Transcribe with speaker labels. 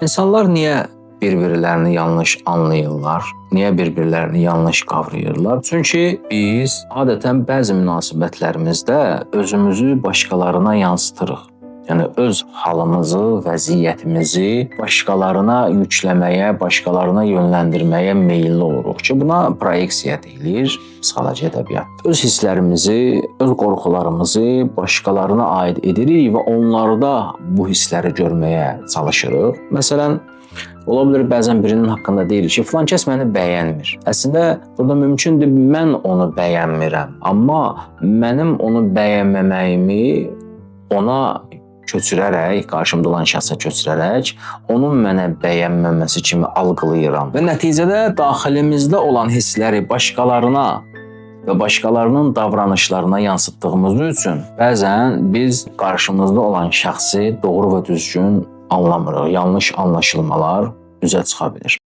Speaker 1: İnsanlar niyə bir-birlərini yanlış anlayırlar? Niyə bir-birlərini yanlış qavrayırlar? Çünki biz adətən bəzi münasibətlərimizdə özümüzü başqalarına yansıtırıq. Yəni öz halımızı, vəziyyətimizi başqalarına yükləməyə, başqalarına yönləndirməyə meyilli oluruq ki, buna proyeksiya deyilir psixoloji ədəbiyyatda. Öz hisslərimizi, öz qorxularımızı başqalarına aid edirik və onlarda bu hissləri görməyə çalışırıq. Məsələn, ola bilər bəzən birinin haqqında deyirik ki, filan kəs məni bəyənmir. Əslində burada mümkündür mən onu bəyənmirəm, amma mənim onu bəyənməməyimi ona köçürərək, qarşımda olan şəxsə köçürərək onun mənə bəyənməməsi kimi algılayıram. Və nəticədə daxilimizdə olan hissləri başqalarına və başqalarının davranışlarına yansıtdığımız üçün bəzən biz qarşımızda olan şəxsi doğru və düzgün anlamırıq. Yanlış anlaşılmalar üzə çıxa bilir.